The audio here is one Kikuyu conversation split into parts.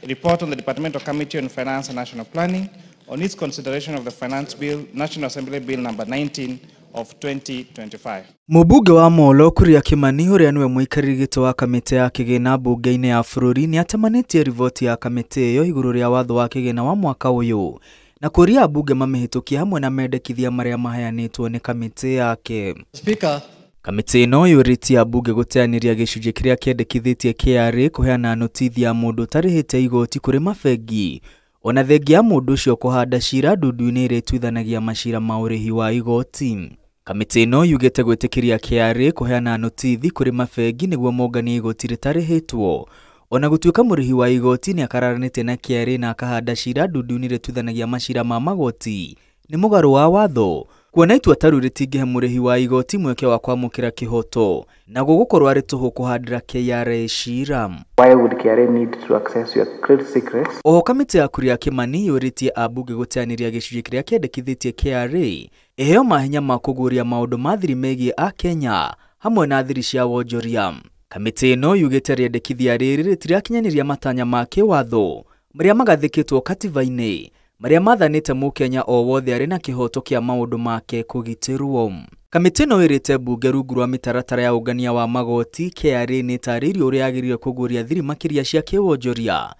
Report on the Departmental Committee on Finance and National Planning on its consideration of the Finance Bill, National Assembly Bill number 19 of 2025. Mũmbunge wa Molo Kuria Kimani ũrĩa nĩwe mũikarĩri gĩtĩ wa kamĩtĩ ya kĩgĩna mbunge-inĩ ya bũrũri nĩ atemanĩtie riboti ya kamĩtĩ ĩyo igũrũ rĩa watho wa kĩgĩna wa mwaka ũyũ na kũria ambunge mamĩhĩtũkie hamwe na mendekithia marĩa maheanĩtwo nĩ kamĩtĩ yake. Speaker, Kamĩtĩ ĩno yũrĩtie ambunge gũteanĩria gĩcunjĩ kĩrĩa kĩendekithĩtie KRA kũheana notithi ya mũndũ ũtarĩhĩte igoti kũrĩ mabengi ona thengia ya mũndũ ũcio kũhanda cira ndundu-inĩ ĩrĩa ĩtuithanagia macira ma ũrĩhi wa igoti. Kamĩtĩ ĩno yugĩte gwĩtĩkĩria KRA kũheana notithi kũrĩ mabengi nĩguo monganie igoti rĩtarĩhĩtwo ona gũtuĩka mũrĩhi wa igoti nĩ akararanĩtie na KRA na akahanda cira ndundu-inĩ ĩrĩa ĩtuithanagia macira ma magoti nĩ mũgarũ wa watho kuona itua ta rĩu rĩtingĩhe mũrĩhi wa igoti mweke wa kwamũkĩra kĩhoto na gũgũkorwo arĩ tũhũ kũhandĩra KRA cira. Why would KRA need to access your trade secrets? Oho kamĩtĩ ya Kuria Kimani yũrĩtie ambunge gũteanĩria gĩcunjĩ kĩrĩa kĩendekithĩtie KRA ĩheo mahinya ma kũguũria maũndũ ma thiri megiĩ akenya hamwe na thiri cia wonjoria. Kamĩtĩ ĩno yugĩte rĩendekithia rĩrĩ rĩtirakinyanĩria matanya ma kĩwatho marĩa magathĩkĩtwo katiba-inĩ marĩa mathanĩte mũkenya o wothe arĩ na kĩhoto kĩa maũndũ make kũgitĩrwo. Kamĩtĩ ĩno ĩrĩte mbunge rungu rwa mĩtaratara ya ũngania wa magoti KRA nĩ ĩtarĩirio ũrĩa yagĩrĩire kũguũria thiri makĩria cia kĩwonjoria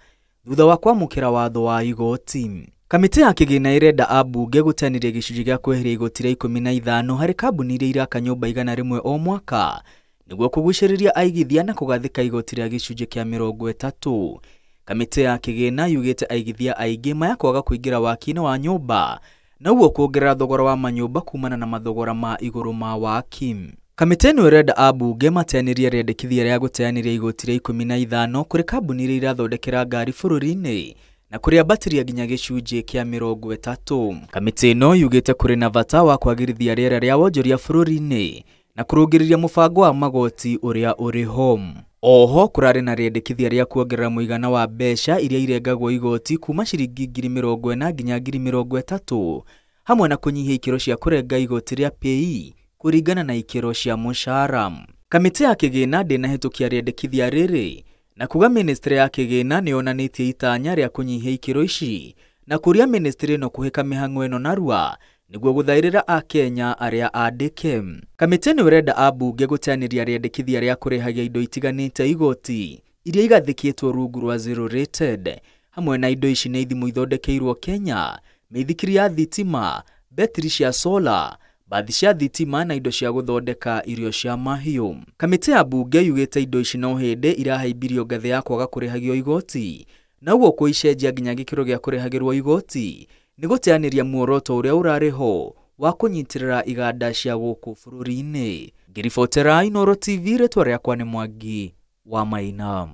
thutha wa kwamũkĩra watho wa igoti. Kamĩtĩ ya kĩgĩna ĩrenda ambunge gũteanĩria gĩcunjĩ gĩa kweheria igoti rĩa 15 harĩ kambuni iria iraka nyũmba 100 o mwaka nĩguo kũgucĩrĩria aigithia na kũgathĩka igoti rĩa gĩcunjĩ kĩa 30. Kamĩtĩ ya kĩgĩna yugĩte aigithia aingĩ maya kwaga kũingĩra waki-inĩ wa nyũmba na ũguo kuongerera thogora wa manyũmba kumana na mathogora ma igũrũ ma waki. Kamĩtĩ ĩno ĩrenda ambunge mateanĩrie rĩendekithia rĩa gũteanĩria igoti rĩa 15 kũrĩ kambuni iria irathondekera ngari bũrũri-inĩ na kũrĩambatĩria nginya gĩcunjĩ kĩa 30. Kamĩtĩ ĩno yugĩte kũrĩ na bata wa kwagĩrithia rĩera rĩa wonjoria bũrũri-inĩ na kũrũngĩrĩria mũbango wa magoti ũrĩa ũrĩ ho. Oho kũrarĩ na rĩendekithia rĩa kuongerera mũigana wa mbeca iria irengagwo igoti kuma ciringi 40,000 nginya 30,000 hamwe na kũnyihia ikĩro cia kũrenga igoti rĩa PAYE kũringana na ikĩro cia mũcara. Kamĩtĩ ya kĩgĩna ndĩnahĩtũkia rĩendekithia rĩrĩ na kuga ministry ya kĩgĩna nĩ yonanĩtie itanya rĩa kũnyihia ikĩro ici na kũria ministry ĩno kũhĩka mĩhang'o ĩno narua nĩguo gũthaĩrĩra akenya arĩa andĩke. Kamĩtĩ ĩno ĩrenda ambunge gũteanĩria rĩendekithia rĩa kũrĩhagia indo itiganĩte igoti iria igathĩkĩtwo rungu rwa zero rated hamwe na indo ici nĩ ithimo ithondekeirwo Kenya, mĩithikiri ya thitima, betiri cia sola, bathi cia thitima na indo cia gũthondeka irio cia mahiũ. Kamĩtĩ ya mbunge yugĩte indo ici no hĩndĩ irahaimbirio ngathĩ ya kwaga kũrĩhagio igoti na ũguo kũicenjia nginya gĩkĩro gĩa kũrĩhagĩrwo igoti nĩ gũteanĩria muoroto ũrĩa ũrarĩ ho wa kũnyitĩrĩra iganda cia gũkũ bũrũri-inĩ. Ngĩribotera Inooro TV, rĩtwa rĩakwa nĩ Mwangi wa Maina.